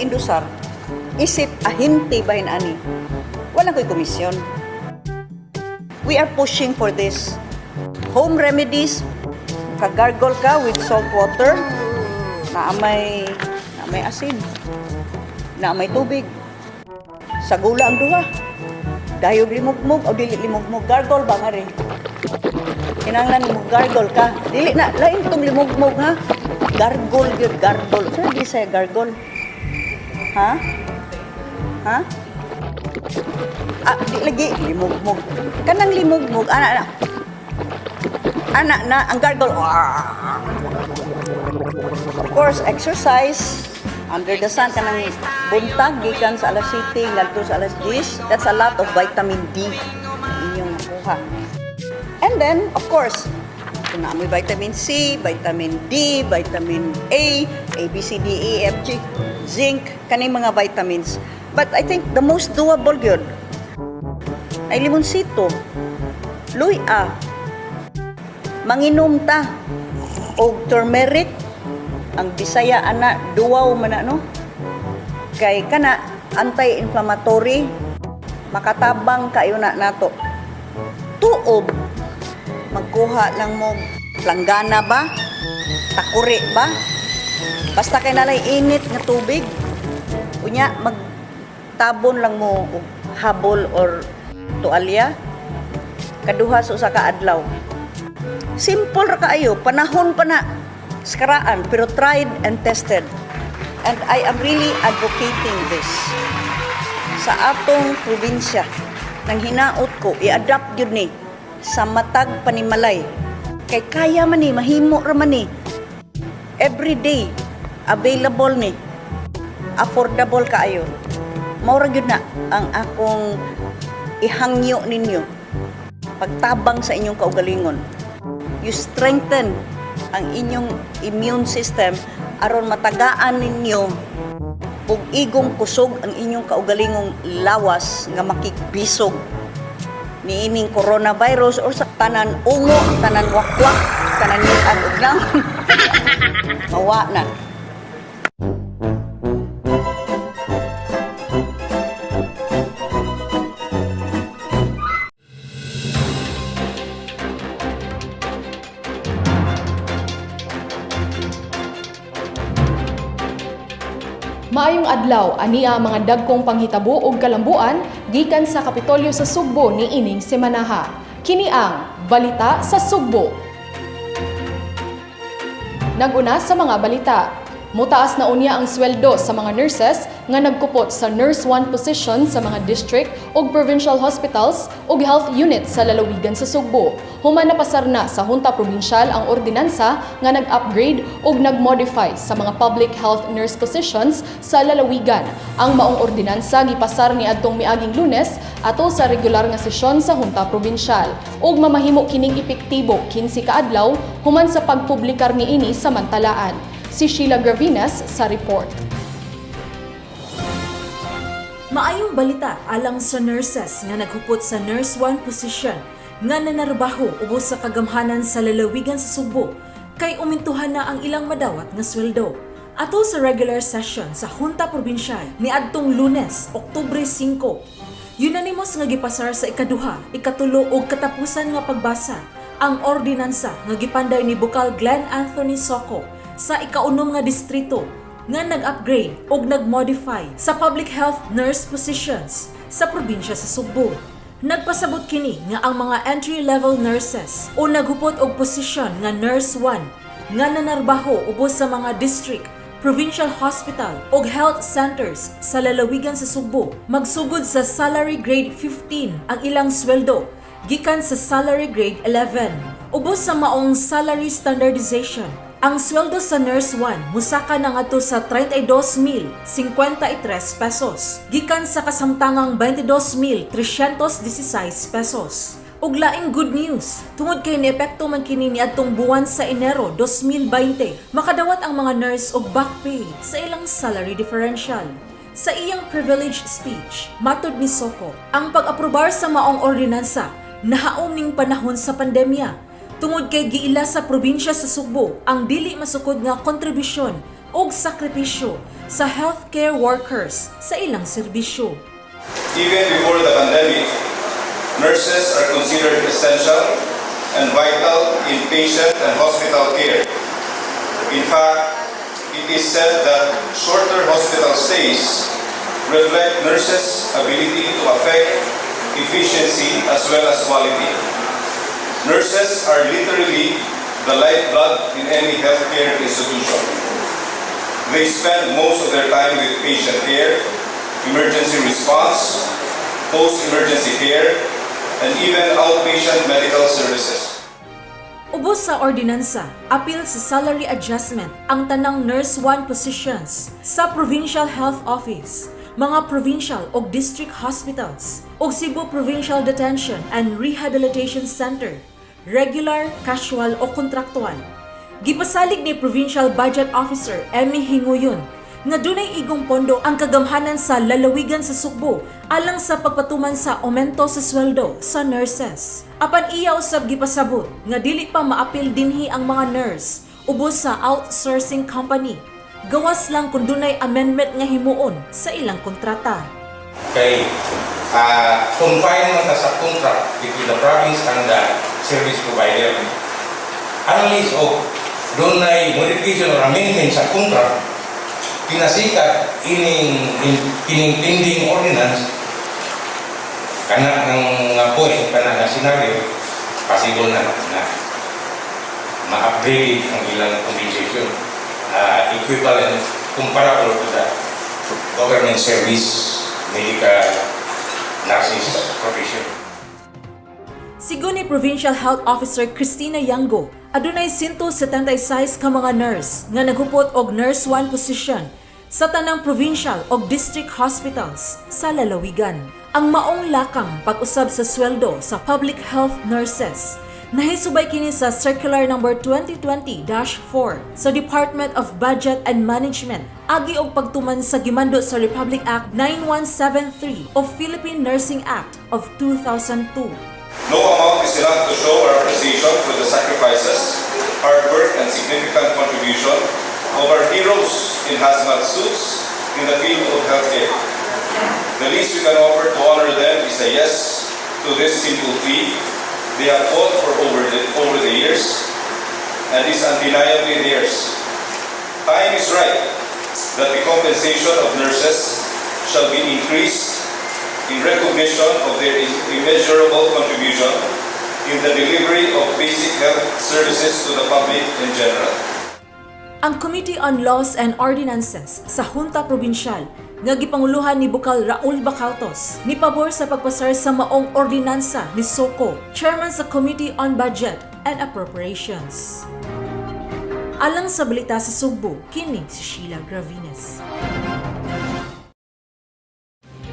giindusar isip ahente bahin ani, wala ko'y komisyon. We are pushing for this. Home remedies, kagargle ka with salt water, na may asin, na may tubig. Sa gula ang duha. Dayog limugmug o dili limugmug, gargle ba nga rin? Kinahanglan mo gargle ka. Dili na lain tong limugmug ha. Gargle gyud, gargle. Sa di sa gargle? Ha? Ha? Ah, di lagi limugmug. Kanang limugmug ana na. Ana na ang gargle. Ah. Of course, exercise under the sun kanang buntag gikan sa alas 7 ngadto sa alas 10. That's a lot of vitamin D na inyong makuha. And then, of course, kung naa moy vitamin C, vitamin D, vitamin A, A, B, C, D, E, F, G, zinc, kaning mga vitamins. But I think the most doable gyud ay limonsito, luya, manginom ta og turmeric, ang Bisaya ana duwaw man na, no? Kay kana anti-inflammatory, makatabang kayo na nato. Tuob, magkuha lang mo planggana ba? Takuri ba? Basta kay nalay init nga tubig. Unya magtabon lang mo og habol or tualya kaduha sa usa ka adlaw. Simple ra kaayo, panahon pa na skaraan pero tried and tested. And I am really advocating this sa atong probinsya. Nang hinaot ko, i-adapt gyud ni sa matag panimalay. Kay kaya man ni, mahimo ra man ni. Every day available ni. Affordable kaayo. Mao ra gyud na ang akong ihangyo ninyo. Pagtabang sa inyong kaugalingon. You strengthen ang inyong immune system aron matagaan ninyo ug igong kusog ang inyong kaugalingong lawas nga makigbisog niining coronavirus or sa tanan ungo, tanan wakwak, tanan ngit-an ug naon. Mawa na. Maayong adlaw, ania ang mga dagkong panghitabo ug kalambuan gikan sa Kapitolyo sa Sugbo niining semanaha. Kini ang Balita sa Sugbo. Nag-una sa mga balita. Mutaas na unya ang sweldo sa mga nurses nga nagkupot sa Nurse 1 position sa mga district ug provincial hospitals ug health units sa lalawigan sa Sugbo. Human napasar na sa Junta Probinsyal ang ordinansa nga nag-upgrade ug nag-modify sa mga public health nurse positions sa lalawigan. Ang maong ordinansa gipasar ni adtong miaging Lunes ato sa regular nga sesyon sa Junta Probinsyal. Ug mamahimo kining epektibo 15 ka adlaw human sa pagpublikar niini sa mantalaan. Si Sheila Gravinas sa report. Maayong balita alang sa nurses nga naghupot sa Nurse 1 position nga nanarbaho ubos sa kagamhanan sa lalawigan sa Sugbo kay umintuhan na ang ilang madawat nga sweldo. Ato sa regular session sa Junta Probinsyal niadtong Lunes, Oktubre 5. Unanimous nga gipasar sa ikaduha, ikatulo ug katapusan nga pagbasa ang ordinansa nga gipanday ni Bukal Glenn Anthony Soco sa ikaunom nga distrito nga nag-upgrade ug nag-modify sa public health nurse positions sa probinsya sa Sugbo. Nagpasabot kini nga ang mga entry-level nurses o naghupot og posisyon nga Nurse 1 nga nanarbaho ubos sa mga district, provincial hospital ug health centers sa lalawigan sa Sugbo magsugod sa salary grade 15 ang ilang sweldo gikan sa salary grade 11. Ubos sa maong salary standardization, ang sweldo sa Nurse 1 musaka na ngadto sa 32,053 pesos gikan sa kasamtangang 22,316 pesos. Ug laing good news, tungod kay niepekto man kini niadtong buwan sa Enero 2020, makadawat ang mga nurse og back pay sa ilang salary differential. Sa iyang privilege speech, matod ni Soco, ang pag-aprobar sa maong ordinansa nahaom ning panahon sa pandemya tungod kay giila sa probinsya sa Sugbo ang dili masukod nga kontribusyon ug sakripisyo sa healthcare workers sa ilang serbisyo. Even before the pandemic, nurses are considered essential and vital in patient and hospital care. In fact, it is said that shorter hospital stays reflect nurses' ability to affect efficiency as well as quality. Nurses are literally the lifeblood in any healthcare institution. They spend most of their time with patient care, emergency response, post-emergency care, and even outpatient medical services. Ubos sa ordinansa, apil sa salary adjustment ang tanang Nurse 1 positions sa Provincial Health Office, mga provincial o district hospitals, ug Cebu Provincial Detention and Rehabilitation Center, regular, casual o kontraktual. Gipasalig ni Provincial Budget Officer Emmy Hinguyon nga dunay igong pondo ang kagamhanan sa lalawigan sa Sugbo alang sa pagpatuman sa aumento sa sweldo sa nurses. Apan iya usab gipasabot nga dili pa maapil dinhi ang mga nurse ubos sa outsourcing company. Gawas lang kung dunay amendment nga himuon sa ilang kontrata. Kay confine man ta sa contract between the province and the service provider. Unless og dunay modification or amendment sa contract, pinasikat ining pending ordinance kana ng nga point, kana nga scenario, possible na na ma-upgrade ang ilang compensation equivalent, comparable to the government service medical nurses profession. Sigon ni Provincial Health Officer Christina Yango, adunay 176 ka mga nurse nga naghupot og Nurse 1 position sa tanang provincial og district hospitals sa lalawigan. Ang maong lakang pag-usab sa sweldo sa public health nurses nahisubay kini sa Circular Number 2020-4 sa Department of Budget and Management agi og pagtuman sa gimando sa Republic Act 9173 o Philippine Nursing Act of 2002. No amount is enough to show our appreciation for the sacrifices, hard work, and significant contribution of our heroes in hazmat suits in the field of healthcare. The least we can offer to honor them is a yes to this simple plea they have fought for over the years and is undeniably theirs. Time is right that the compensation of nurses shall be increased in recognition of their immeasurable contribution in the delivery of basic health services to the public in general. Ang Committee on Laws and Ordinances sa Junta Probinsyal nga gipanguluhan ni Bukal Raul Bacaltos ni pabor sa pagpasar sa maong ordinansa ni Soko, chairman sa Committee on Budget and Appropriations. Alang sa Balita sa Sugbo, kini si Sheila Gravines.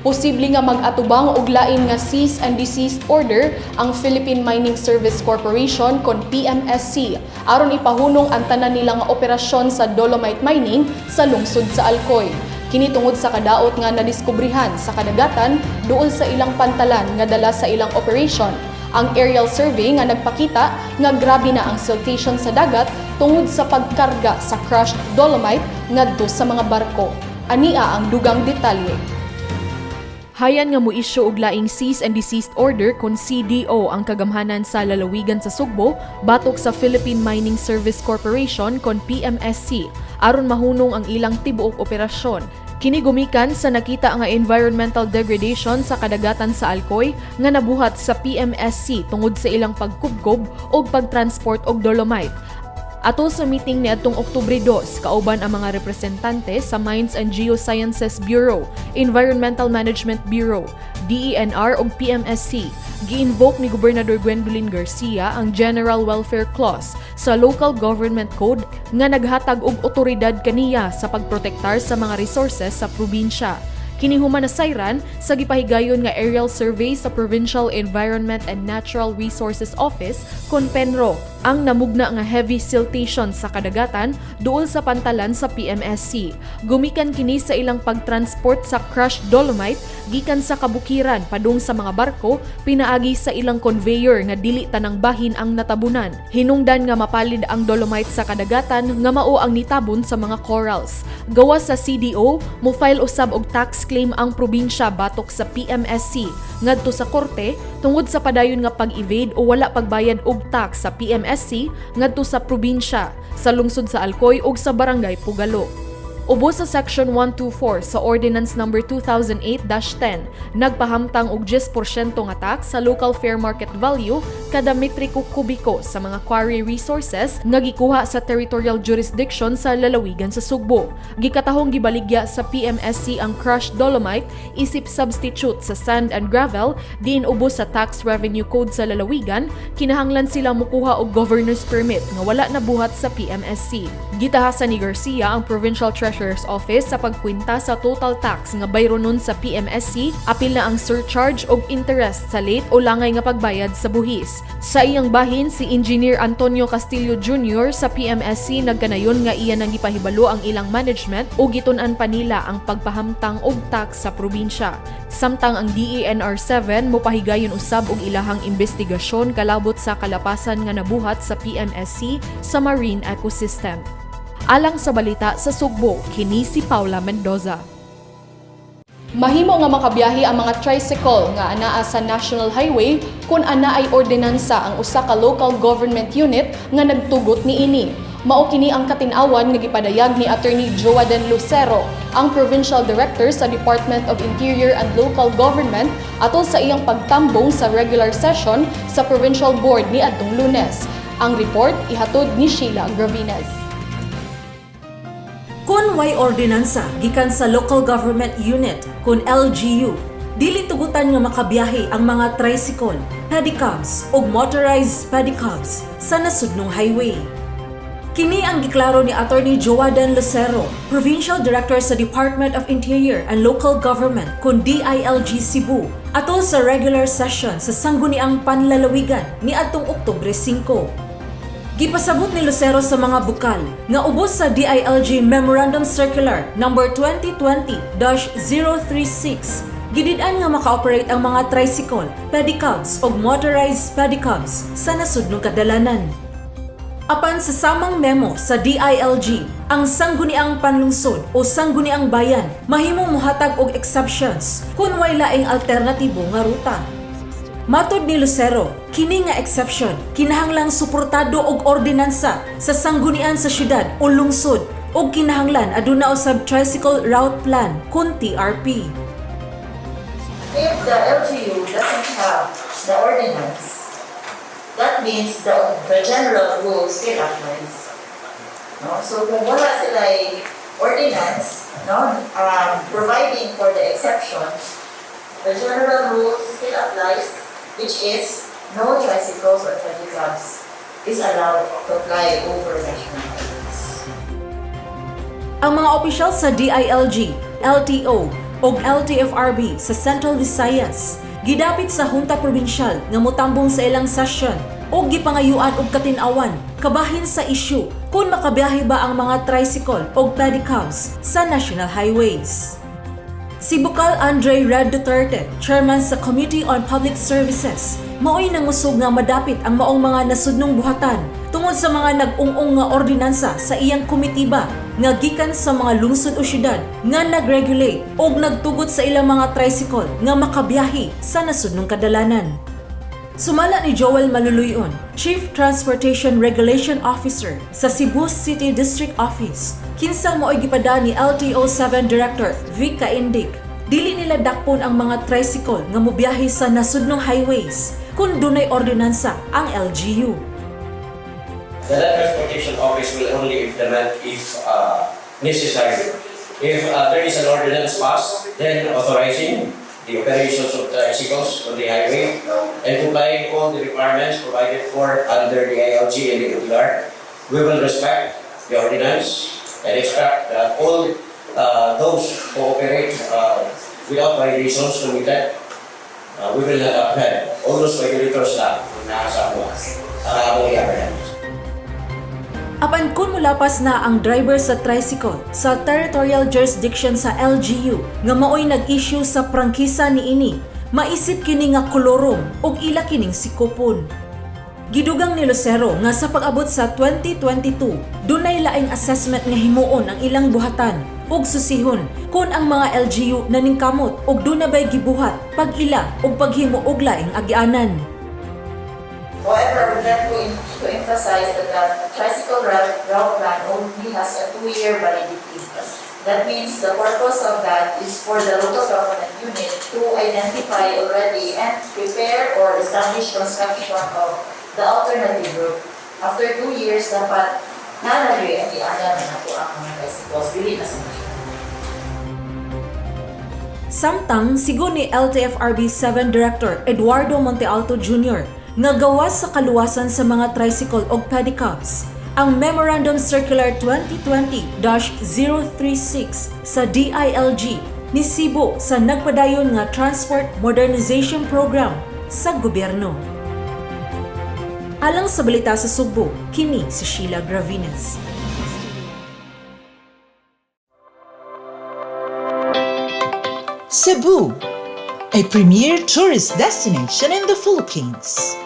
Posible nga mag-atubang og lain nga cease and desist order ang Philippine Mining Service Corporation kon PMSC aron ipahunong ang tanan nila nga operasyon sa dolomite mining sa lungsod sa Alcoy. Kini tungod sa kadaot nga nadiskubrihan sa kadagatan duol sa ilang pantalan nga dala sa ilang operation. Ang aerial survey nga nagpakita nga grabe na ang siltation sa dagat tungod sa pagkarga sa crushed dolomite ngadto sa mga barko. Ania ang dugang detalye. Hayan nga mo-issue og laing cease and desist order kon CDO ang kagamhanan sa lalawigan sa Sugbo batok sa Philippine Mining Service Corporation kon PMSC aron mahunong ang ilang tibuok operasyon. Kini gumikan sa nakita nga environmental degradation sa kadagatan sa Alcoy nga nabuhat sa PMSC tungod sa ilang pagkubkob og pagtransport og dolomite. Ato sa meeting niadtong Oktubre 2, kauban ang mga representante sa Mines and Geosciences Bureau, Environmental Management Bureau, DENR ug PMSC. Gi-invoke ni Gobernador Gwendolyn Garcia ang General Welfare Clause sa Local Government Code nga naghatag og otoridad kaniya sa pagprotektar sa mga resources sa probinsya. Kini human nasayran sa gipahigayon nga aerial survey sa Provincial Environment and Natural Resources Office kon PENRO. Ang namugna nga heavy siltation sa kadagatan duol sa pantalan sa PMSC. Gumikan kini sa ilang pagtransport sa crushed dolomite gikan sa kabukiran padung sa mga barko pinaagi sa ilang conveyor nga dili tanang bahin ang natabunan. Hinungdan nga mapalid ang dolomite sa kadagatan nga mao ang nitabon sa mga corals. Gawas sa CDO, mo-file usab og tax claim ang probinsya batok sa PMSC ngadto sa korte tungod sa padayon nga pag-evade o wala pagbayad og tax sa PMSC ngadto sa probinsya, sa lungsod sa Alcoy ug sa barangay Pugalo. Ubos sa Section 124 sa Ordinance Number 2008-10, nagpahamtang og 10% nga tax sa local fair market value kada metriko kubiko sa mga quarry resources nga gikuha sa territorial jurisdiction sa lalawigan sa Sugbo. Gikatahong gibaligya sa PMSC ang crushed dolomite isip substitute sa sand and gravel diin ubos sa Tax Revenue Code sa lalawigan, kinahanglan sila mukuha og governor's permit nga wala nabuhat sa PMSC. Gitahasan ni Garcia ang Provincial Treasurer's Office sa pagkwenta sa total tax nga bayronon sa PMSC, apil na ang surcharge og interest sa late o langay nga pagbayad sa buhis. Sa iyang bahin, si Engineer Antonio Castillo Jr. sa PMSC nagkanayon nga iya nang gipahibalo ang ilang management o gitun-an pa nila ang pagpahamtang og tax sa probinsya. Samtang ang DENR 7 mopahigayon usab og ilahang investigasyon kalabot sa kalapasan nga nabuhat sa PMSC sa marine ecosystem. Alang sa balita sa Sugbo, kini si Paula Mendoza. Mahimo nga makabiyahe ang mga tricycle nga anaa sa National Highway kung ana ay ordinansa ang usa ka local government unit nga nagtugot niini. Mao kini ang katin-awan nga gipadayag ni Attorney Joaden Lucero, ang Provincial Director sa Department of Interior and Local Government, atol sa iyang pagtambong sa regular session sa Provincial Board ni adtong Lunes. Ang report ihatod ni Sheila Gravines. Kung way ordinansa gikan sa local government unit kon LGU, dili tugutan nga makabiyahe ang mga tricycle, pedicabs ug motorized pedicabs sa nasudnong highway. Kini ang giklaro ni Attorney Joadan Lucero, Provincial Director sa Department of Interior and Local Government kun DILG Cebu, atol sa regular session sa Sangguniang Panlalawigan ni adtong Oktubre 5. Gipasabot ni Lucero sa mga bukal nga ubos sa DILG Memorandum Circular Number 2020-036, gidid-an nga maka-operate ang mga tricycle, pedicabs ug motorized pedicabs sa nasudnong kadalanan. Apan sa samang memo sa DILG, ang Sangguniang Panlungsod o Sangguniang Bayan mahimong muhatag og exceptions kung way laing alternatibo nga ruta. Matod ni Lucero, kini nga exception kinahanglang suportado og ordinansa sa sanggunian sa syudad o lungsod ug kinahanglan aduna usab tricycle route plan kun TRP. If the LGU doesn't have the ordinance, that means the general rule still applies. No? So kung wala sila ordinance, no, providing for the exception, the general rule still applies, which is no tricycles or pedicabs is allowed to ply over national highways. Ang mga opisyal sa DILG, LTO ug LTFRB sa Central Visayas gidapit sa Junta Probinsyal nga motambong sa ilang session ug gipangayuan og katin-awan kabahin sa issue kung makabiyahe ba ang mga tricycle ug pedicabs sa national highways. Si Bukal Andre Red Duterte, chairman sa Committee on Public Services, maoy nangusog nga madapit ang maong mga nasudnong buhatan tungod sa mga nag-ung-ong nga ordinansa sa iyang komitiba nga gikan sa mga lungsod o syudad nga nag-regulate og nagtugot sa ilang mga tricycle nga makabiyahe sa nasudnong kadalanan. Sumala ni Joel Maluluyon, Chief Transportation Regulation Officer sa Cebu City District Office, kinsa mao'y gipada ni LTO 7 Director Vic Caindig, dili nila dakpon ang mga tricycle nga mobiyahe sa nasudnong highways kung dunay ordinansa ang LGU. The Land Transportation Office will only implement if necessary. If there is an ordinance passed, then authorizing the operations of tricycles on the highway and complying all the requirements provided for under the DILG and the OTR, we will respect the ordinance and expect that all those who operate without violations committed, we will not apprehend all those violators na nasa amo, ang among i-apprehend. Apan kung mulapas na ang driver sa tricycle sa territorial jurisdiction sa LGU nga maoy nag-issue sa prangkisa niini, maisip kini nga kolorum ug ila kining sikupon. Gidugang ni Lucero nga sa pag-abot sa 2022, dunay laing assessment nga himuon ang ilang buhatan ug susihon kung ang mga LGU naningkamot ug duna bay gibuhat pag-ila ug paghimo og laing agianan. However, I would like to emphasize that the tricycle route plan only has a 2-year validity. That means the purpose of that is for the local government unit to identify already and prepare or establish construction of the alternative route. After 2 years, dapat naa na ang agianan na nato ang mga tricycles. Dili na sa siya. Samtang, sigon ni LTFRB 7 Director Eduardo Montealto Jr. nga gawas sa kaluwasan sa mga tricycle og pedicabs, ang Memorandum Circular 2020-036 sa DILG nisibo sa nagpadayon nga Transport Modernization Program sa gobyerno. Alang sa Balita sa Sugbo, kini si Sheila Gravines. Cebu, a premier tourist destination in the Philippines.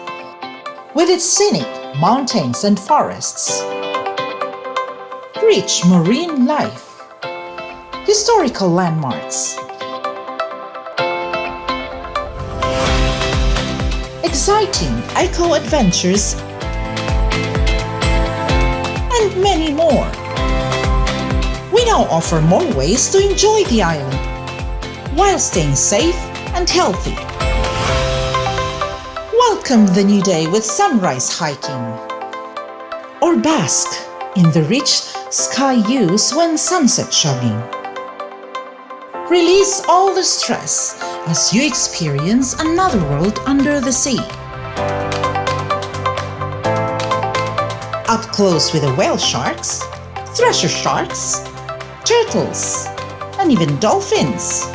With its scenic mountains and forests, rich marine life, historical landmarks, exciting eco adventures, and many more. We now offer more ways to enjoy the island while staying safe and healthy. Welcome the new day with sunrise hiking, or bask in the rich sky hues when sunset jogging. Release all the stress as you experience another world under the sea. Up close with the whale sharks, thresher sharks, turtles, and even dolphins.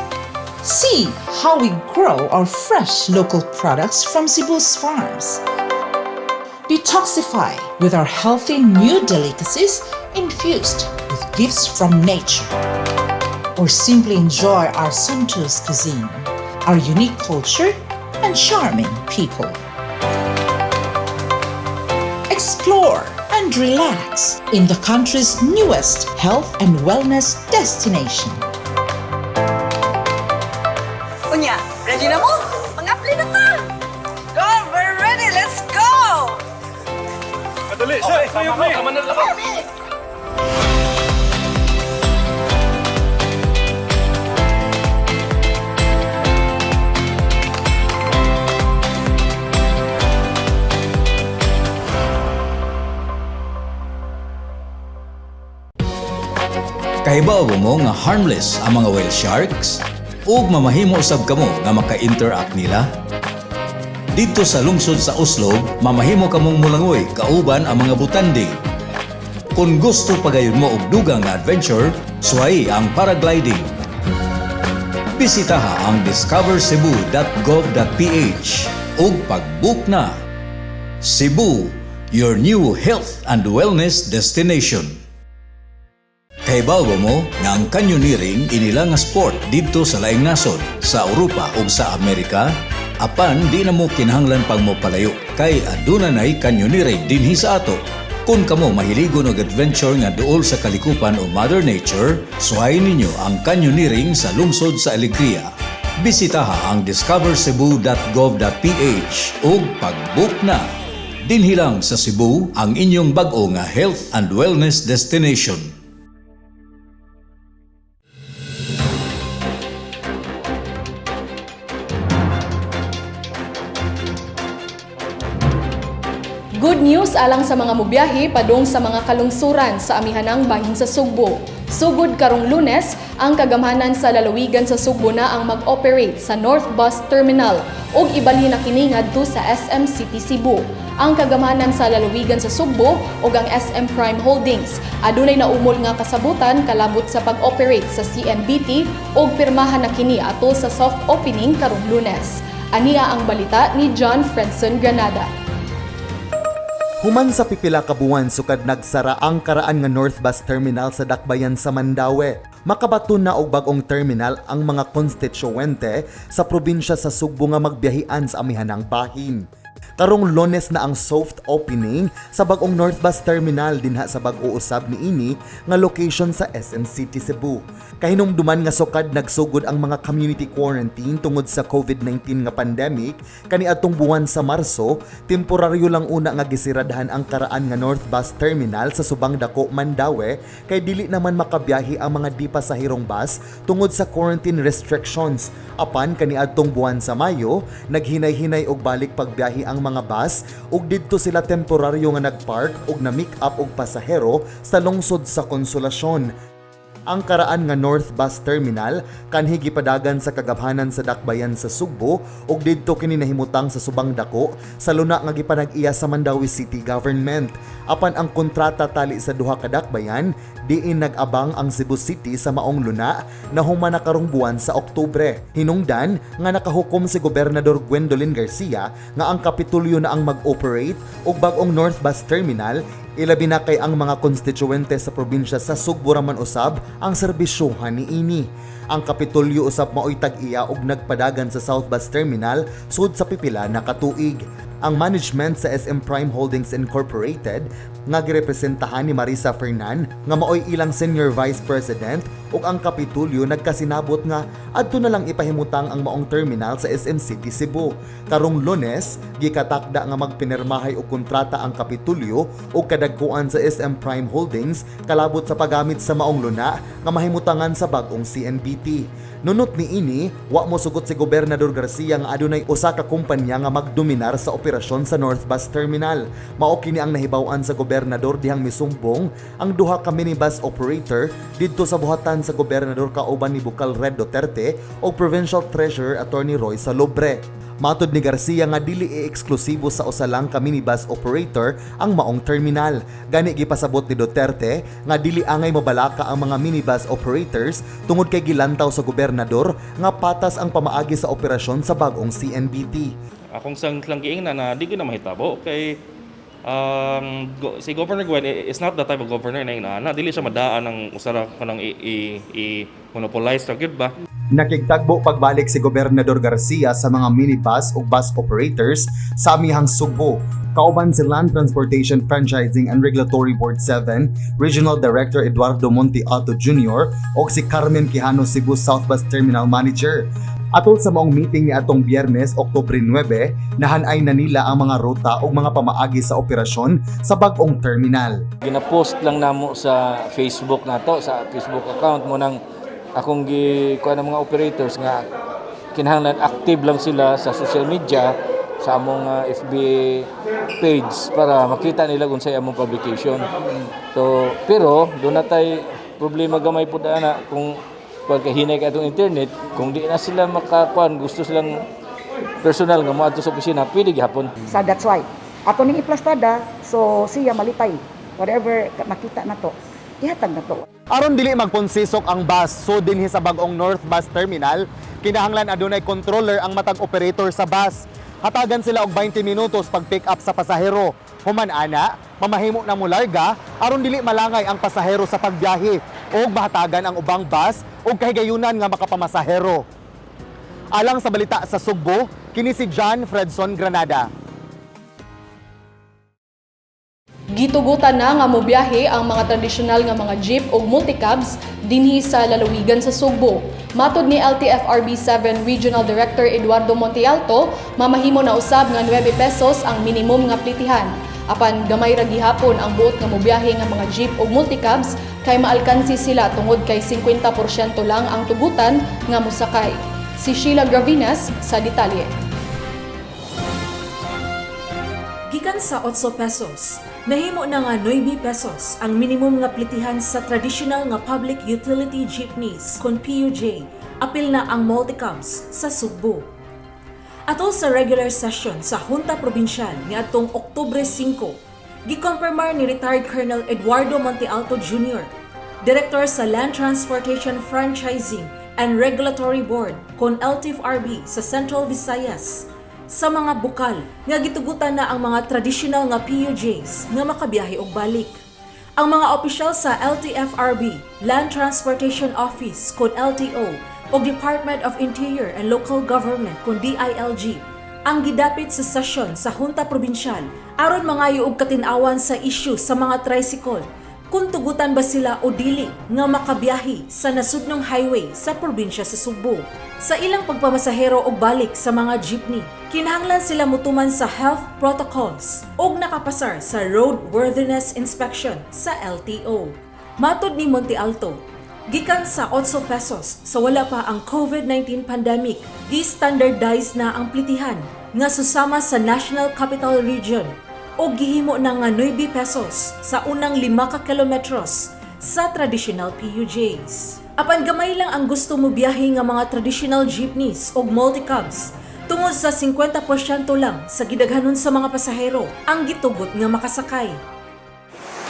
See how we grow our fresh local products from Cebu's farms. Detoxify with our healthy new delicacies infused with gifts from nature. Or simply enjoy our sumptuous cuisine, our unique culture, and charming people. Explore and relax in the country's newest health and wellness destination. Unya, ready na mo? Mag-apply na ta! Go, we're ready! Let's go! Madali, sir. Kayo, pre. Kahibaw ba mo nga harmless ang mga whale sharks? Ug mamahimo usab kamo nga maka-interact nila? Didto sa lungsod sa Oslob, mamahimo kamong mulangoy kauban ang mga butanding. Kung gusto pagayon mo og dugang nga adventure, suwayi ang paragliding. Bisitaha ang discovercebu.gov.ph ug pag-book na. Cebu, your new health and wellness destination. Kahibaw ba mo nga ang canyoneering inila nga sport didto sa laing nasod, sa Europa ug sa Amerika? Apan di na mo kinahanglan pang mo palayo kay aduna nay canyoneering dinhi sa ato. Kung kamo mahiligon og adventure nga duol sa kalikupan o Mother Nature, suwayin ninyo ang canyoneering sa lungsod sa Alegria. Bisitaha ang discovercebu.gov.ph ug pag-book na. Dinhi lang sa Cebu ang inyong bag-o nga health and wellness destination. Good news alang sa mga mubiyahe padung sa mga kalungsuran sa amihanang bahin sa Sugbo. Sugod karong Lunes, ang kagamhanan sa lalawigan sa Sugbo na ang mag-operate sa North Bus Terminal ug ibalhin na kini ngadto sa SM City Cebu. Ang kagamhanan sa lalawigan sa Sugbo ug ang SM Prime Holdings adunay naumol nga kasabutan kalabot sa pag-operate sa CMBT ug pirmahan na kini atol sa soft opening karong Lunes. Ania ang balita ni John Fredson Granada. Human sa pipila ka buwan sukad nagsara ang karaan nga North Bus Terminal sa Dakbayan sa Mandaue, makabaton na og bag-ong terminal ang mga konstituente sa probinsya sa Sugbo nga magbiyahian sa amihanang bahin. Karong Lunes na ang soft opening sa bag-ong North Bus Terminal dinha sa bag-o usab niini nga location sa SM City Cebu. Kahinumduman nga sukad nagsugod ang mga community quarantine tungod sa COVID-19 nga pandemic kaniadtong buwan sa Marso, temporaryo lang una nga gisiradhan ang karaan nga North Bus Terminal sa Subang Dako, Mandaue, kay dili naman makabiyahe ang mga di pasahirong bus tungod sa quarantine restrictions. Apan kaniadtong buwan sa Mayo, naghinay-hinay og balik pagbiyahe ang mga bus ug didto sila temporaryo nga nagpark ug na-make up og pasahero sa lungsod sa Konsolasyon. Ang karaan nga North Bus Terminal kanhi gipadagan sa kagamhanan sa Dakbayan sa Sugbo ug didto kini nahimutang sa Subang Dako sa luna nga gipanag-iya sa Mandaue City Government. Apan ang kontrata tali sa duha ka dakbayan, diin nag-abang ang Cebu City sa maong luna na human na karong buwan sa Oktubre. Hinungdan nga nakahukom si Gobernador Gwendolyn Garcia nga ang Kapitulyo na ang mag-operate og bag-ong North Bus Terminal, ilabi na kay ang mga konstituente sa probinsya sa Sugbo ra man usab ang serbisyuhan niini. Ang Kapitulyo usab maoy tag-iya og nagpadagan sa South Bus Terminal sud sa pipila na katuig. Ang management sa SM Prime Holdings Incorporated nga girepresentahan ni Marisa Fernan nga maoy ilang Senior Vice President ug ang Kapitulyo nagkasinabot nga adto na lang ipahimutang ang maong terminal sa SM City Cebu. Karong Lunes, gikatakda nga magpinirmahay og kontrata ang Kapitulyo ug kadagkuan sa SM Prime Holdings kalabot sa paggamit sa maong luna nga mahimutangan sa bag-ong CNBT. Nunot niini, wa mo sugot si Gobernador Garcia nga adunay usa ka kumpanya nga magdominar sa operasyon sa North Bus Terminal. Mao kini ang nahibaw-an sa gobernador dihang misumbong ang duha ka minibus operator didto sa buhatan sa gobernador kauban ni Bukal Red Duterte ug Provincial Treasurer Attorney Roy Salobre. Matod ni Garcia nga dili i-eksklusibo sa usa lang ka minibus operator ang maong terminal. Gani gipasabot ni Duterte nga dili angay mabalaka ang mga minibus operators tungod kay gilantaw sa gobernador nga patas ang pamaagi sa operasyon sa bag-ong CNBT. Akong sang lang giingnan na di gyud na mahitabo kay si Governor Gwen is not the type of governor na ingana. Dili siya madaan ng usa ra kanang i monopolize ra gyud ba. Nakigtagbo pagbalik si Gobernador Garcia sa mga minibus ug bus operators sa amihang Sugbo. Kauban si Land Transportation Franchising and Regulatory Board 7 Regional Director Eduardo Montealto Jr. ug si Carmen Quijano, Cebu South Bus Terminal Manager. Atol sa maong meeting ni atong Biyernes, Oktubre 9, nahanay na nila ang mga ruta ug mga pamaagi sa operasyon sa bag-ong terminal. Gina-post lang namo sa Facebook nato, sa Facebook account mo nang akong gi kuha ng mga operators nga kinahanglan active lang sila sa social media, sa among FB page, para makita nila kung sa among publication. So, pero duna tay problema gamay pud ana kung pagkahinay ka atong internet, kung di na sila makakuan, gusto silang personal nga moadto sa opisina, pwede gihapon. So that's why ato ning iplastada, so siya malipay. Whatever makita na to, ihatag na to. Aron dili magponsisok ang bus so dinhi sa bag-ong North Bus Terminal, kinahanglan adunay controller ang matag operator sa bus. Hatagan sila og 20 minutos pag pick up sa pasahero. Human ana, mamahimo na mularga aron dili malangay ang pasahero sa pagbiyahe ug mahatagan ang ubang bus og kahigayunan nga makapamasahero. Alang sa Balita sa Sugbo, kini si John Fredson Granada. Gitugutan na nga mobiyahe ang mga tradisyonal nga mga jeep ug multicabs dinhi sa lalawigan sa Sugbo. Matod ni LTFRB 7 Regional Director Eduardo Montealto, mamahimo na usab nga 9 pesos ang minimum nga plitihan. Apan gamay ra gihapon ang buot nga mobiyahe nga mga jeep ug multicabs kay maalkansi sila tungod kay 50% lang ang tugutan nga mosakay. Si Sheila Gravinas sa detalye. Gikan sa 8 pesos, nahimo na nga 9 pesos ang minimum nga plitihan sa traditional nga public utility jeepneys kon PUJ, apil na ang multicabs sa Sugbo. Atol sa regular session sa Junta Probinsyal niadtong Oktubre 5, gikompirmar ni retired Colonel Eduardo Montealto Jr., Director sa Land Transportation Franchising and Regulatory Board kon LTFRB sa Central Visayas, sa mga bukal nga gitugutan na ang mga traditional nga PUJs nga makabiyahe og balik. Ang mga opisyal sa LTFRB, Land Transportation Office kon LTO ug Department of Interior and Local Government kon DILG ang gidapit sa sesyon sa Junta Probinsyal aron mangayo og katin-awan sa issue sa mga tricycle kung tugutan ba sila o dili nga makabiyahe sa nasudnong highway sa probinsya sa Sugbo. Sa ilang pagpamasahero og balik sa mga jeepney, kinahanglan sila mutuman sa health protocols ug nakapasar sa roadworthiness inspection sa LTO. Matod ni Monte Alto, gikan sa 8 pesos sa wala pa ang COVID-19 pandemic, gi-standardize na ang plitihan nga susama sa National Capital Region o gihimo na nga 9 pesos sa unang 5 ka kilometros sa traditional PUJs. Apan gamay lang ang gusto mo biyahe nga mga traditional jeepneys o multicabs tungod sa 50% lang sa gidaghanon sa mga pasahero ang gitugot nga makasakay.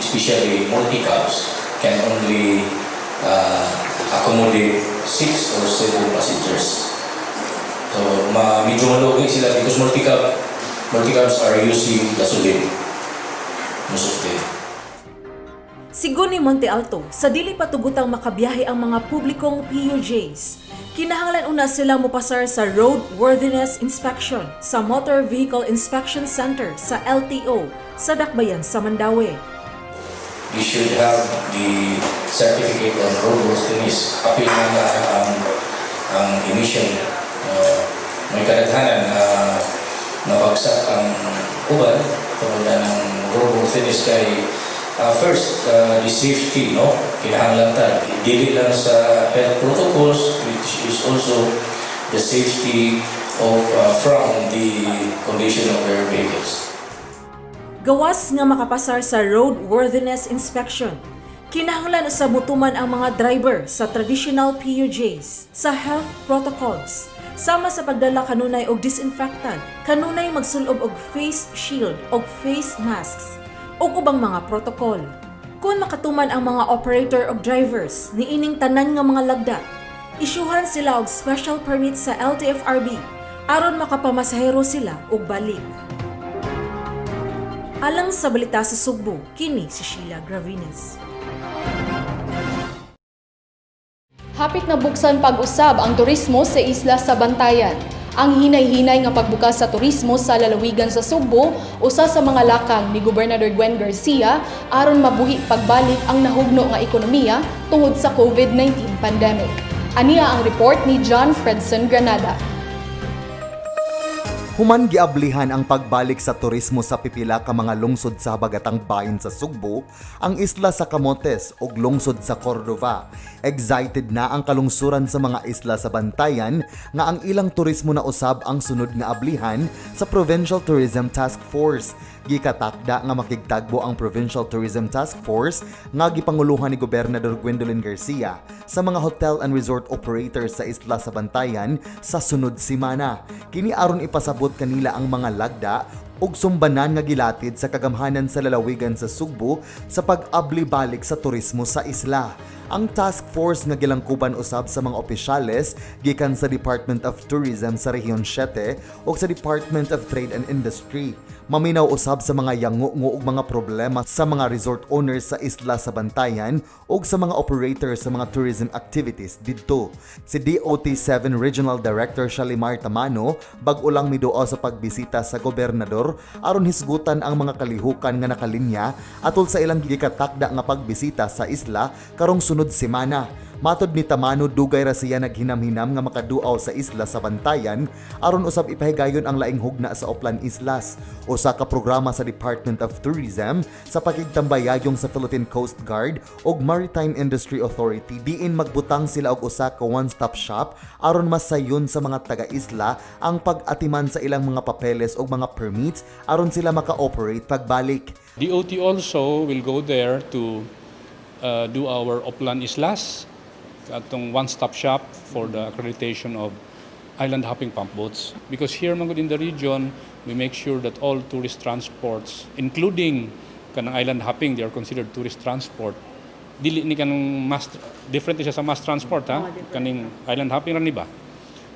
Especially multicabs can only accommodate six or seven passengers. So, medyo malugi sila because multicabs are using gasoline most of them. Sigon ni Monte Alto, sa dili patugutang makabiyahe ang mga publikong PUJs, kinahanglan una sila mopasar sa Roadworthiness Inspection sa Motor Vehicle Inspection Center sa LTO sa Dakbayan sa Mandaue. You should have the certificate on roadworthiness. Apil na na ang emission. May kadaghanan na nabagsak ang uban tungod na ng roadworthiness kay first, the safety, no? Kinahanglan ta. Dili lang sa health protocols, which is also the safety of from the condition of their vehicles. Gawas nga makapasar sa roadworthiness inspection, kinahanglan usab mutuman ang mga driver sa traditional PUJs sa health protocols sama sa pagdala kanunay og disinfectant, kanunay magsulob og face shield og face masks ug ubang mga protocol. Kung makatuman ang mga operator og drivers niining tanan nga mga lagda, isyuhan sila og special permit sa LTFRB aron makapamasahero sila og balik. Alang sa Balita sa Sugbo, kini si Sheila Gravines. Hapit na buksan pag-usab ang turismo sa isla sa Bantayan. Ang hinay-hinay nga pagbukas sa turismo sa lalawigan sa Sugbo, usa sa mga lakang ni Gobernador Gwen Garcia aron mabuhi pagbalik ang nahugno nga ekonomiya tungod sa COVID-19 pandemic. Ania ang report ni John Fredson Granada. Human giablihan ang pagbalik sa turismo sa pipila ka mga lungsod sa habagatang bahin sa Sugbo, ang isla sa Camotes ug lungsod sa Cordova. Excited na ang kalungsuran sa mga isla sa Bantayan nga ang ilang turismo na usab ang sunod nga ablihan sa Provincial Tourism Task Force. Gikatakda nga makigtagbo ang Provincial Tourism Task Force nga gipanguluhan ni Gobernador Gwendolyn Garcia sa mga hotel and resort operators sa isla sa Bantayan sa sunod simana. Kini aron ipasabot kanila ang mga lagda ug sumbanan nga gilatid sa kagamhanan sa lalawigan sa Sugbo sa pag-abli balik sa turismo sa isla. Ang task force nga gilangkuban usab sa mga opisyales gikan sa Department of Tourism sa Rehiyon 7 ug sa Department of Trade and Industry. Maminaw usab sa mga yango-ngo ug mga problema sa mga resort owners sa isla sa Bantayan ug sa mga operators sa mga tourism activities didto. Si DOT 7 Regional Director Shalimar Tamano bag-o lang miduaw sa pagbisita sa gobernador aron hisgutan ang mga kalihukan nga nakalinya atol sa ilang gikatakda nga pagbisita sa isla karong sunod semana. Matod ni Tamano, dugay ra siya naghinam-hinam nga makaduaw sa isla sa Bantayan aron usab ipahigayon ang laing hugna sa Oplan Islas, usa ka programa sa Department of Tourism sa pakigtambayayong sa Philippine Coast Guard ug Maritime Industry Authority diin magbutang sila og usa ka one-stop shop aron masayon sa mga taga-isla ang pag-atiman sa ilang mga papeles ug mga permits aron sila maka-operate pagbalik. DOT also will go there to do our Oplan Islas, atong one-stop shop for the accreditation of island hopping pump boats. Because here man gud in the region, we make sure that all tourist transports, including kanang island hopping, they are considered tourist transport. Dili ni kanang mass, different siya sa mass transport ha, kaning island hopping ra ni ba?